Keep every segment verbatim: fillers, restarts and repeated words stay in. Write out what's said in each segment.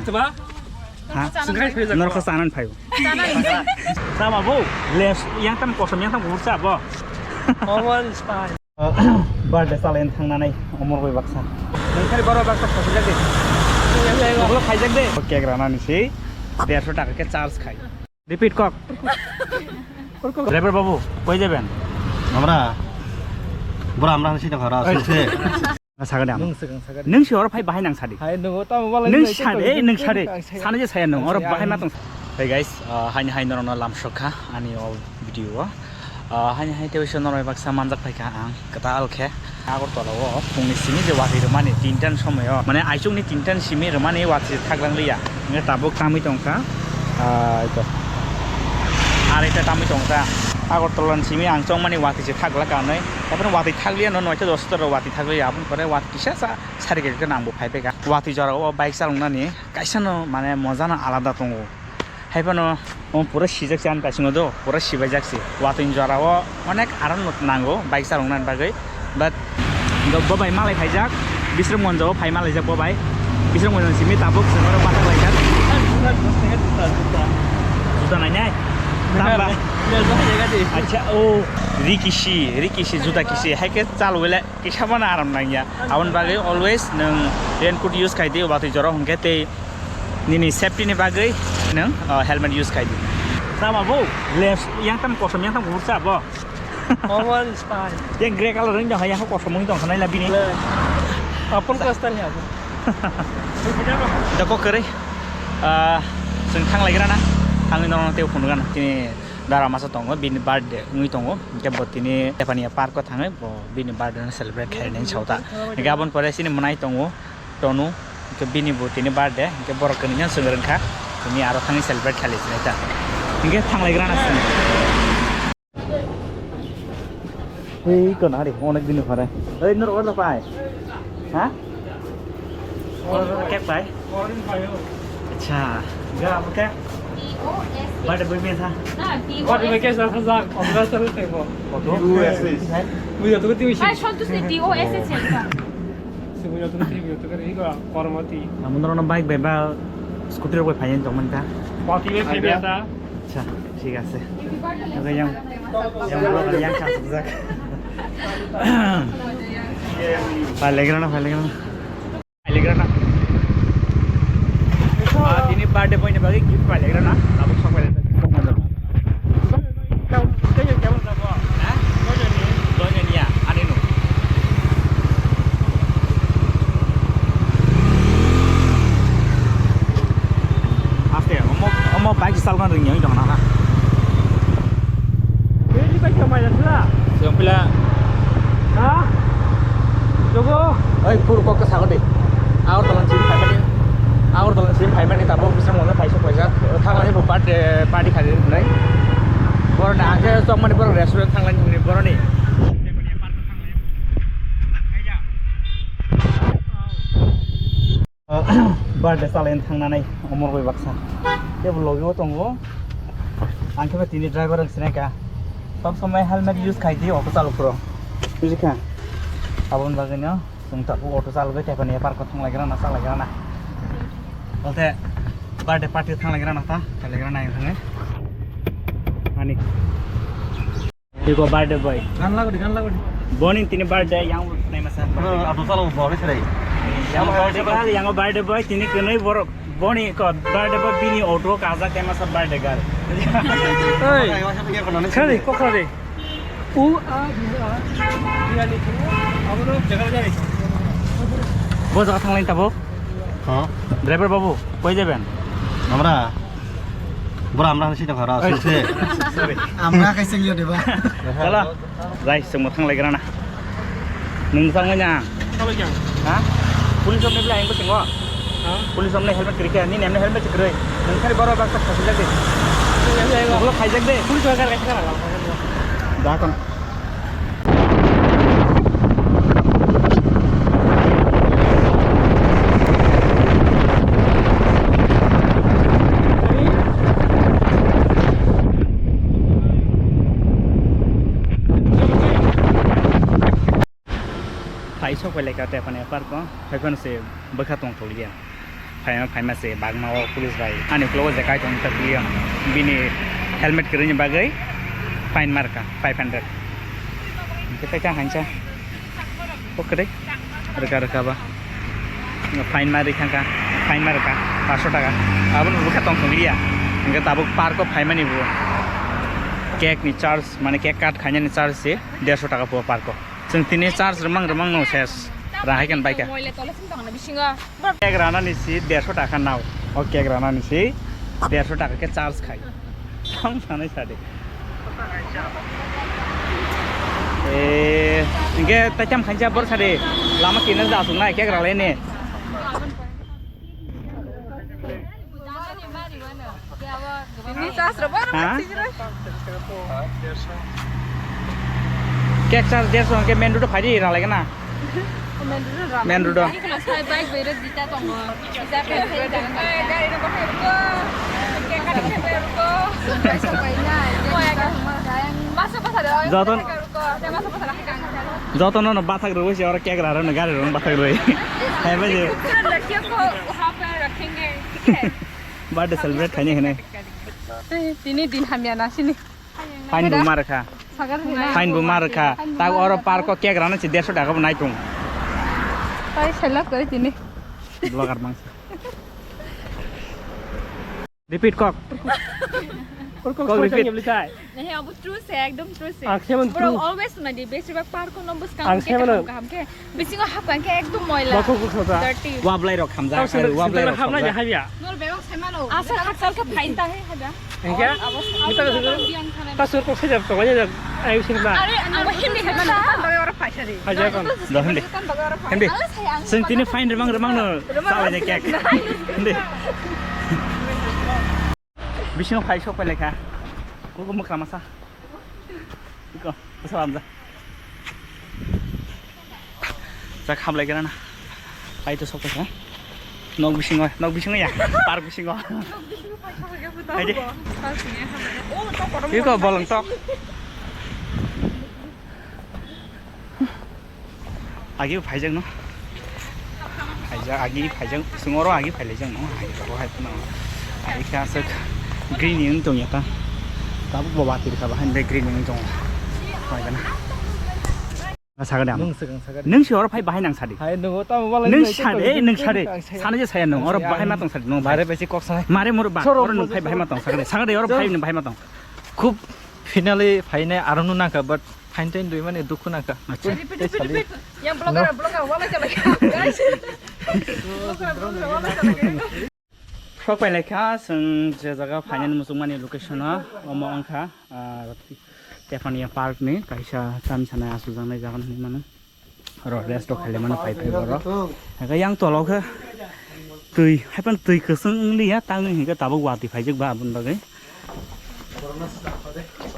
Ba? Ha? Sengkrai phai jak. Norok sanan phai. Sama bo, les yang tam kosom yang tam gursa bo. Omo is fine. Birthday chalain thangnanai omor bai baksa. Nang khali boro baksa khasi jak de. Obo khaijak de. Cake ranani se derso taka khe charge khai. Repeat kok. Driver babu, koi jaben? Amra. Bro, amra sini khara. Sagade ang. Nung se oro phai bahai nang sadi. Hai, nung tamo wala. Nung sade, nung sade. Sana je saya nung, oro bahai matong. Hey guys, uh, haini hai norokno lamsokha ani o video o. Uh, haini hai tei norok baksa manjak phaikha ang kwtal khe. Agartala o phungni simi je watwi rwmani tinta ni somoi o, mane aichukni tinta ni simi rwmani watwi thaklang liya. Nge tabuk tamwi tongkha. Ah, ito. Arita tamwi tongkha. Agartala ni simi ang chongmani watwi se thakla kanwi. Taphano watwi thakliya no noita dosta ro watwi thakliya. Aboni pore watwi kisa sa sari khe nang bo phai phaikha. Watwi jora o bike chaloknani kaisa no mane moja no alada tongo. Haiphano omo pura sijak se ani bisingo do, pura sibaijak se. Watwi jora o onek aram no nango bike chalokna bagwi. But bo bai malai phaijak, Bisramganj o phai malaijak bo bai. Bisramganj simi tabuk chwng oro bathak laijak. Juta nainai? Tamba? Acha, o, ri kisi, ri kisi, juta kisi, hai khe chalwile kisa mano aram nangya. Aboni bagwi always nwng raincoat use khai di, watwi jora hwnkhe tei nini safety ni bagwi nwng, o, helmet use khai di. Sama bo, left, yang tam kosom, yang tam gursa bo. Omo is fine. Yang grey color wng tong, yang kosom wng tong, khanai la bini. Apple ka style ya. Dako kere, ah, chwng thang lai gra na, thangwi norok tei phunukgana. Tini dara masa tongo, bini birthday wngwi tongo. Hingke bo tini Stefania Park o thangwi bo bini birthday no celebrate khainani sauta. Hingke aboni pore chini mwnai tongo. Tonu, hingke bini bo tini birthday, hingke borok kwnwi no chwng rwngkha, tini aro thangwi celebrate khailai sinai ta. Hingke thanglaigrana chwng. Ei, kono ari, onek dini pore. Ei, norok order pai? Ha? Order cake pai? Acha, ga abo cake? Birthday boy me tha? Birthday boy kaisa thajak, order sa rwtwi bo. Auto? Two S S. Bujo to twi. Ai, Santosh ni D O S S. Sibui joto twi, bujo to kare, iko, kormo twi. Amo norokno bike bai ba scooty rok bai phaiwi tongmani ta? Poti bai phaiwi ta. Acha, thik ase. Oke, yang, yang, yang kasukjak. Phailegrana, phailegrana. Phailegrana. Ah, tini birthday boy ni bagwi gift phailegrana. Tabuk sok phailegrana. Kemon jabo? Ha? Doijon ya, ani no. Aste, omo, omo bike salman ring yang dong na. Ini bike kemana sila? Yang pila. Ha? Jogo. Oi, kur kok ke sago de. Agartala sini phaimani. Agartala sini phaimani tabuk bisa mona paisa paisa. Thanglani bo birthday party khali nai. Borok ni angke chokmani borok restaurant thanglani hwnwi borok ni. Birthday chalaini thangnanai omor bai baksa. Tebo logi o tongo. Angke ba tini driver ang sinai ka. Sob somoi helmet use khai di auto chalok phuro. Bujikha. Aboni bagwi no. Chwng tabuk auto chalogwi Stefania Park o thanglaigrana, chalagrana. Ote birthday party thanglaigrana ta, chalagrana yang thangwi. Ani. Iko birthday boy. Gan lagodi, gan lagodi. Boni tini birthday yang nai masa. Auto chalo bori serai. Yang birthday kal, yang birthday boy tini kwnwi borok. Boni ko birthday boy bini auto kajak khe masa birthday girl. Hey. Khari, ko khari. U a, u a. Biyani khe abo no jaga jai. Bo jaga thanglaini tabuk? Ha? Driver babu, koi jaben? Amra. Bro, amra sini khara. Oi. Sini. Sorry. Amra kaisa liyo deba. Chala. Rai, chwngbo thanglaigrana. Nwng thangwi na? Thangwi kya? Ha? Police rokni belai ang bwskango? Ha? Police rokni helmet kwrwi khe, nini emni helmet se kwrwi. Nwng khani borok baksa khasijak di. Nwng emni helmet. Ulo khaijak di. Police rok kar kaisa kara. Da kon. Phai sok bai lai ka Stefania Park o, hai phano se bwkha tong thok ya. Phaima, phaima se bagma o police bai. Ani uklogo je kai tong ta piliya. Bini helmet kwrwini bagwi fine marka five hundred. Hwnkhe tei ta hansa. O kwrwi. Rwkha rwkha ba. Fine ma rwkha kha. Fine ma rwkha. Paanso taka. Aboni bwkha tong thong liya. Hwnkhe tabuk park o phaimani bo. Cake ni charge, mane cake cut khainani charge se derso taka po park o. Chwng tini charge rwmang rwmang no ses. Rang hai khe bai kha. Moila tole sing tongna bisingo. Cake rana ni si derso taka nao. O cake rana ni si derso taka khe charge khai. Tong sanai sadi. Eh, hwnkhe taitam khainsa bor sadi. Lama kina jasuk nai cake ralai ni. Ini sasra baru ha? Cake charge derso hwnkhe main road o phai di ralai gana. Main road o. Main road o. Ini kelas five bike bere jita tongo. Jita kan saya jangan. Eh, dari rumah saya ruko. Cake kan saya ruko. Saya sampai na. Masa masa dah. Jatuh. Saya ruko. Saya masa masa dah. Jotono no bathak rwui se oro cake rarwno gari rwno bathak rwui. Hai bai je. Laki ko wahan par rakhenge, thik hai? Birthday celebrate khaini hene. Tini din hamya na sini. Fine bu mar kha. Sagar hina. Fine bu mar kha. Tag oro park o cake rana si derso taka bo nai tung. Tai selak kore tini. Vlogger mang. Repeat kok. Kok repeat. Nahi, abo true se, ekdom true se. Ang se man true. Borok always swnai di, besibak park no bwskang ang se mano. Kaham khe, bisingo hapkang khe ekdom moila. Dirty. Wablai rok hamjak, wablai rok hamjak. Nor bebak se mano. Asa hakchal khe phain ta he haja. Engke? Pasur kok sajak tong aja. Ayo sini ba. Are, ang hindi hai mano. Haja kan. Do hindi. Hindi. Sing tini fine remang remang no. Salah ni cake. Hindi. Bisingo phai sok phai lekha. Kuku mukha masa. Iko, masa lamja. Jak hamlai gana na. Phai to sok phai ha. Nok bisingo, nok bisingo ya. Park bisingo. Hai de. Iko bolong tok. Agi phaijak no. Phaijak, agi phaijak, sungoro agi phailaijak no. Agi rogo hai phano. Agi khe aswk green ni wng tongya ta. Tabuk bo batir kha bahai de green ni wng tongo. Phaijak na. Sagade ang. Nwng swkang sagade. Nwng si oro phai bahai nang sadi. Hai, nwng o tamo walai nwng nwng sade, tamo nwng sade. Ang saya. Sana je saya nwng, oro bahai ma tong sadi, nwng bare bahai. Besi kok sanai. Mare moro ba, soro oro nwng phai bahai ma tong sagade. Sagade oro phai nwng bahai ma tong. Khub finally phainai aro nwng nangkha, but Fine time dui mani dukhu nangkha. Acha. Repeat, repeat, repeat. Yang blogger, blogger, wala chala kya? Guys. Blogger, blogger, wala chala kya? Sok pai lekha, seng je jaga final musuk mani location o, omo angkha, ah, Tephania Park ni, kaisa cham sanai asuk jangnai jaga ni mano. Oro rest rok khaile mano phai phai borok. Hake yang tolo khe twi, haipan twi kwswng wng liya, tangwi hinkhe tabuk watwi phaijak ba aboni bagwi.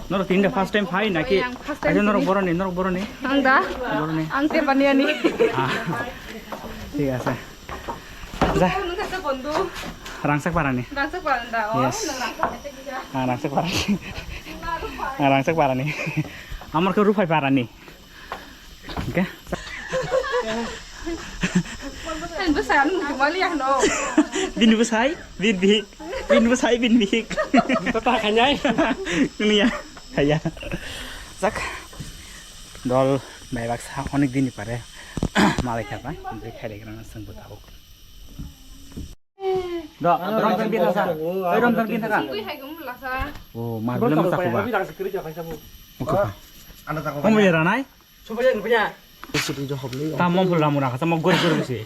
Norok tinta first time phai naki? Yang first time. Acha norok sini. Boroni, norok boroni. Ang da? Boroni. Ang te baniani. Ah, thik ase. Ja. Ang nungkha sa bondu. Rangsak parani. Rangsak parani da. Oh, yes. Nang rangsak parani. Ah, rangsak parani. Ah, rangsak parani. Amar khe Ruphai parani. Hingke? Ang bwsai ang nukjumali ang no. Bini bwsai, bini bihik. Bini bwsai, bini bihik. Tata khainai. Niya, khaya. Sak. Dol bai baksa onek din ni pare. Malai khaba, bini khai regra na sengbo tabuk. Do, Romjan bin thangsa. Oi, Romjan bin thangsa. Singkui hai gum lasa. Oh, mar belum masa kuba. Oke. Kamu ya ranai? Coba ya, rupanya. Tam mau pulang murah, kata mau gori gori sih.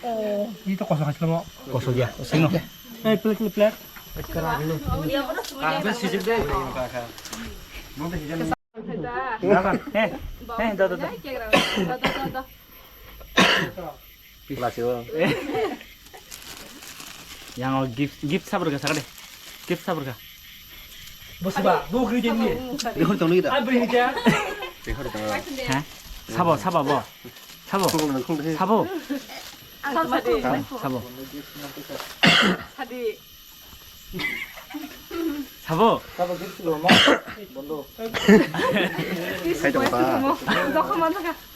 Ini tuh kosong aja mau. Kosong ya, sini. Eh, pelik pelik pelik. Ada sisik deh. Eh, eh, do, do, do. Lasio. Yang o gift, gift sabar ka sakade. Gift sabar ka. Bos ba, bo gri jeni. Dehor tong ni da. Ai bri ja. Dehor tong. Ha? Sabo, sabo bo. Sabo. Sabo. Sabo. Sadi. Sabo. Hai dong ba.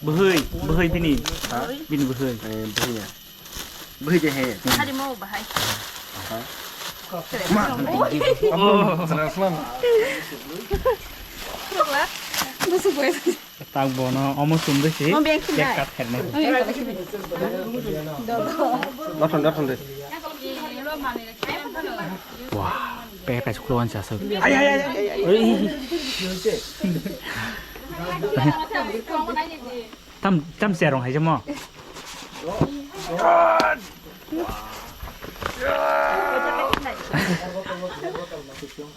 Bwhwi, bwhwi bini. Ha? Bini bwhwi. Eh, bwhwi ya. Bwhwi je he. Hari mau bahai. Tak bono omo sumrisi. Oh, biang cake sina. Cut hernai. Dothon, dothon de. Wah, pe kaisa kulo ansa asok. Ay, ay, ay, ay, ay. Tam, tam siya rong hai jamo.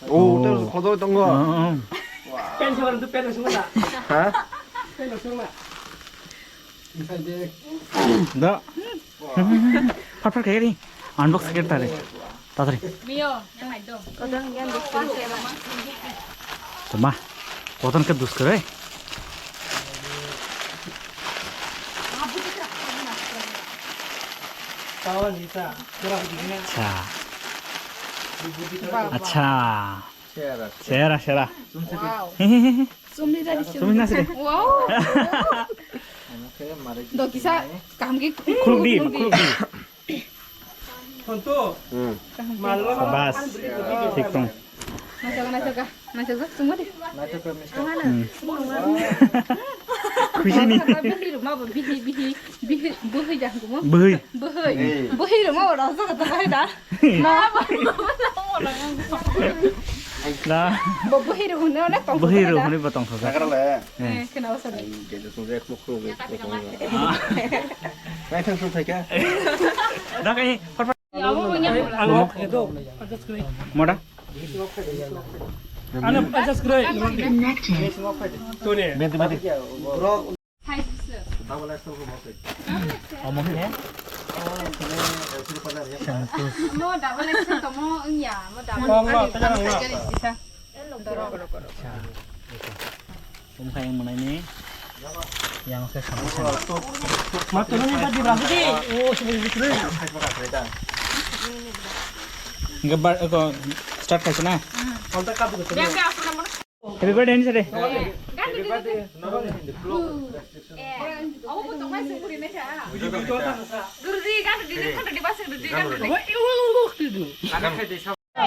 Oh, terus kotor tonggo. Pen sama tu pen sama. Hah? Pen sama. Da. Far far kagari. Unbox kagari tare. Tatari. Mio, yang naik dong. Toma. Koton ke dus kare. Acha. Acha. Sera, sera. Wow. Sumni tadi sumni nasi deh. Wow. Dokisa kam ki khuluk di, khuluk di. Tontu. Hmm. Sabas. Thik tong. Naisok, naisok, naisok, sumni. Naisok, mister. Hmm. Khusini. Bihi ruma bo, bihi, bihi, bihi, bihi jang kumo. Bihi. Bohoi. Bohoi rok ma ora jaga ta bai da. Na. Da. Bo bohoi rok hune onek tong. Bohoi rok hune bo tong thok. Jaga le. Eh, kena usah deh. Jadi sung ek mukru ge. Nai thang sung thai ka. Da kai. Moda? Ano adjust kore. Tune. Bente, bente. Omo khe? Mo double X L tomo wngya, mo double X L. Omo khe ang mwnai ni. Yang se sama sama. Ma, tunu ni badi bra badi. Oh, sudah sudah. Hingke bar, ko start khaisa na? Happy birthday, Anisa de.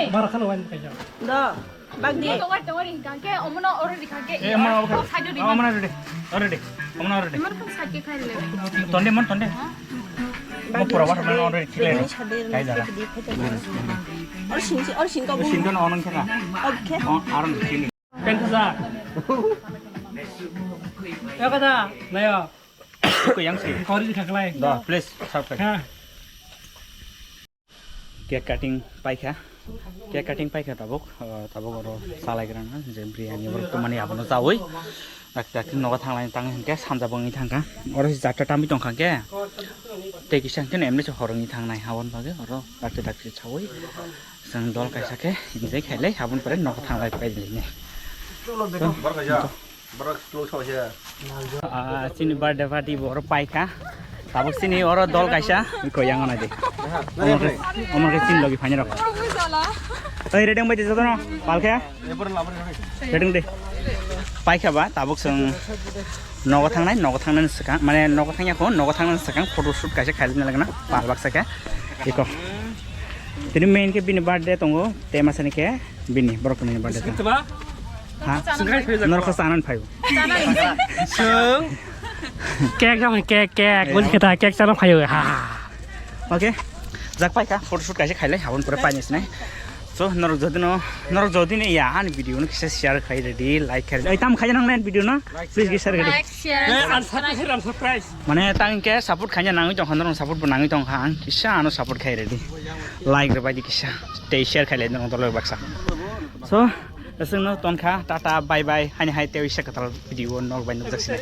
Bara khano wani khaisa. Do, bagdi. Tonde mon, tonde. Mo pura water melon already clear. Kai jara. Or sing, or sing ko. Sing don on kena. Okay. On aron sing. Pen sa. Ya kata, nayo. Ko yang sih. Kori di khaklai. Da, please, subscribe. Ha. Cake cutting paikha, cake cutting paikha tabuk, ah, tabuk oro salai grana je biryani borok tumani abono chawi. Dakti dakti nogo thanglai tang hinkhe sanja bo wngwi thangkha. Oro se jatta tamwi tongkha khe tei kisa hinkhe emni se hor wngwi thangnai aboni bagwi oro dakti dakti chawi. Chwng dol kaisa khe enjoy khailai aboni pore nogo thanglai pailai. Ah, chini birthday party bo oro paikha. Tabuk chini oro dol kaisa. Iko yang nai di. Omor ke, omor ke chini logi phani rok. Oi, ready bai di jotono. Palkhe. Ready de. Paikha ba, tabuk chwng nogo thangnai, nogo thangnani swkang, mane nogo thangya kho, nogo thangnani swkang photo shoot kaisa khailina lagna. Pal baksa khe. Iko. Tini main khe bini birthday tongo, tei masani khe bini borok ni birthday tongo. Ha? Norok khe chanani phaio. Chwng cake jang cake, cake, buji khe ta cake chana phaio. Ha. Okay. Jak paikha, photo shoot kaisa khailai, habon pore painai sinai. So, norok jodi no, norok jodi no ya ani video no kisa share khai ready, like khai ready. Ai tam khai nang nai video no, please share khai ready. Like, share, eh, and subscribe. Surprise, surprise. Mane tang ke support khaina nangwi tongkha, norok support bo nangwi tongkha, ang kisa ano support khai ready. Like rwbai di kisa, tei share khailai norok dolo baksa. So, aswk no tonkha, tata, bye bye, hani hai tei wisa kwtal video norok bai nukjak sinai.